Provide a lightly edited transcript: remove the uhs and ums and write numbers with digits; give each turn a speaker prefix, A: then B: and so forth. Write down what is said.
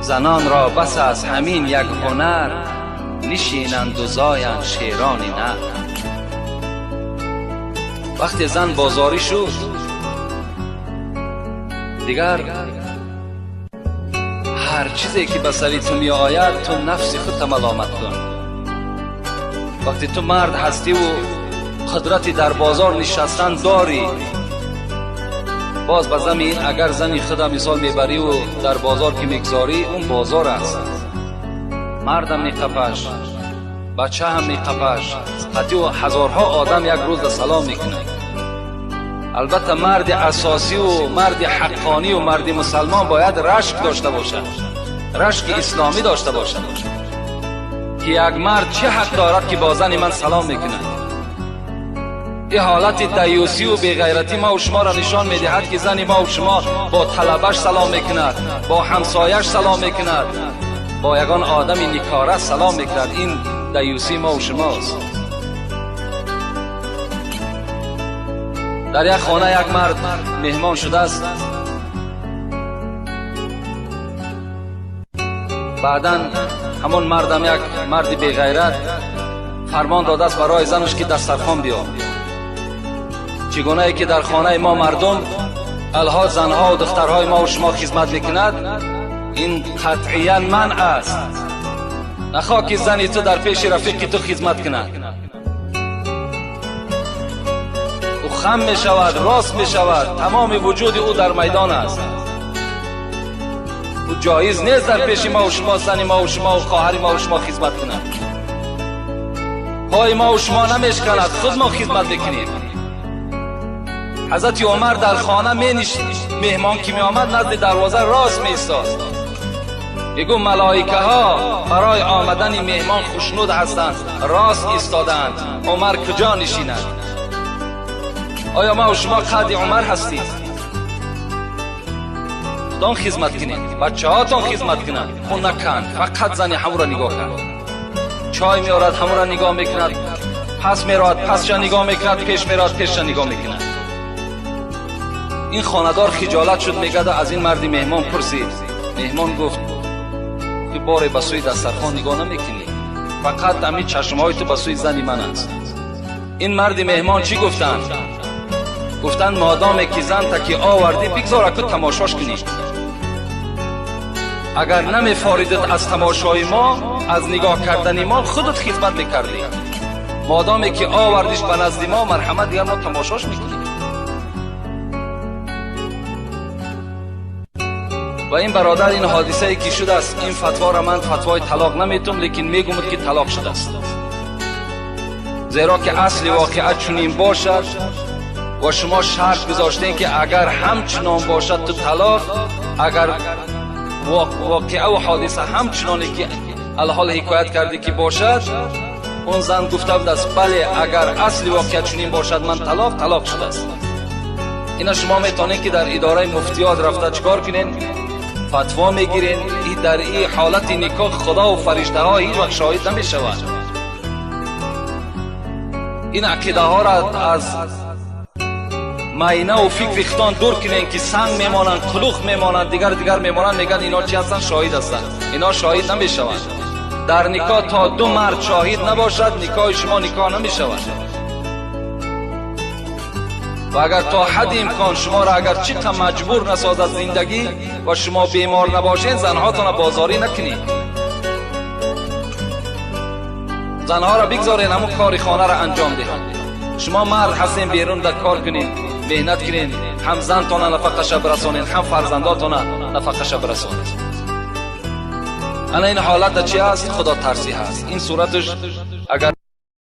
A: Занон ро бас аст ҳамин як ҳунар, нишинанд у зоянд шерони нар. Вақте зан бозорӣ шуд, дигар ҳар чизе ки ба сари ту меояд, ту нафси худта маломат кун. Вақте ту мард ҳастиву қудрати дар бозор нишастан дорӣ, боз ба замин агар зани худа мисол мебариву дар бозор ки мегзорӣ, он бозор аст. Мардам меқапаш, бача ҳам меқапаш, қатъиу ҳазорҳо одам як рӯзда салом мекунад. Албатта, марди асосиву марди ҳаққонию марди мусалмон бояд рашк дошта бошад, рашки исломӣ дошта бошад, ки як мард чӣ ҳақ дорад, ки бо зани ман салом мекунад? Ин ҳолати даюсиву беғайратӣ маву шуморо нишон медиҳад, ки зани маву шумо бо талабаш салом мекунад, бо ҳамсояш салом мекунад, бо ягон одами никора салом мекунад. Ин даюсии маву шумост. Дар як хона як мард меҳмон шудааст. Баъдан ҳамон мардам, як марди беғайрат, фармон додааст барои занаш, ки дастархон биёр. Чӣ гунае ки дар хонаи мо мардум алҳо занҳову духтарҳои мову шумо хизмат мекунад, ин қатъиян манъ аст. Нахоҳ ки зани ту дар пеши рафиқи ту хизмат кунад. Ӯ хам мешавад, рост мешавад, тамоми вуҷуди ӯ дар майдон аст. Ӯ ҷоиз нест дар пеши мову шумо зани мову шумову хоҳари мову шумо хизмат кунад. Пои мову шумо намешканад, худ мо хизмат мекунем. Ҳазрати Умар дар хона меништ, меҳмон ки меомад, назди дарвоза рост меистод. Мегӯ, малоикаҳо барои омадани меҳмон хушнуд ҳастанд, рост истодаанд. Умар куҷо нишинад? Оё маву шумо қадди Умар ҳастем? Худон хизмат кунед, бачаҳотон хизмат кунанд. Ӯ наканд, фақат зани ҳамуро нигоҳ кард. Чой меорад, ҳамуро нигоҳ мекунад, пас меравад, пасша нигоҳ мекунад, пеш меравад, пешша нигоҳ мекунад. Ин хонадор хиҷолат шуд, мегада аз ин марди меҳмон пурсид. Меҳмон гуфт: ту боре ба сӯи дастархон нигоҳ намекунӣ, фақат ҳамин чашмҳои ту ба сӯи зани ман аст. Ин марди меҳмон чӣ гуфтанд? Гуфтанд: модоме ки зан таки овардӣ, бигзор аку тамошош кунӣ. Агар намефоридат аз тамошои мо, аз нигоҳ кардани мо, худат хизмат мекардӣ. Модоме ки овардиш ба назди мо, марҳамат, дигар мо тамошош мекунем. Ва ин бародар, ин ҳодисае ки шудааст, ин фатворо ман фатвои талоқ наметум, лекин мегумуд, ки талоқ шудааст, зеро ки асли воқеа чунин бошад ва шумо шарт гузоштем, ки агар ҳамчунон бошад, ту талоқ. Агар воқеаву ҳодиса ҳамчуноне ки алҳол ҳикоят кардӣ ки бошад, он зан гуфта будааст: бале, агар асли воқеа чунин бошад, ман талоқ, талоқ шудааст. Ина шумо метавонед, ки дар идораи муфтиёт рафта чикор кунед? Фатво мегирен. И дар и ҳолати никоҳ худову фариштаҳо ҳеҷ вақт шоҳид намешаванд. Ин ақидаҳоро аз майнаву фикри худтон дур кунен, ки санг мемонанд, қулуқ мемонанд, дигар дигар мемонанд. Мегӯянд, ино чи ҳастанд? Шоҳид ҳастанд. Ино шоҳид намешаванд. Дар никоҳ то ду мард шоҳид набошад, никоҳи шумо никоҳ намешавад. Ва агар то ҳадди имкон шуморо агар чӣ қа маҷбур насозад зиндагӣ ва шумо бемор набошед, занҳотонро бозорӣ накунед. Занҳоро бигзоред ҳамун кори хонаро анҷом диҳанд. Шумо мард ҳастем, берун дар кор кунед, меҳнат кунед, ҳам зантона нафақаша бирасонед, ҳам фарзандотона нафақаша бирасонед. Ана ин ҳолата чи аст? Худотарсӣ ҳаст. Ин сураташ агар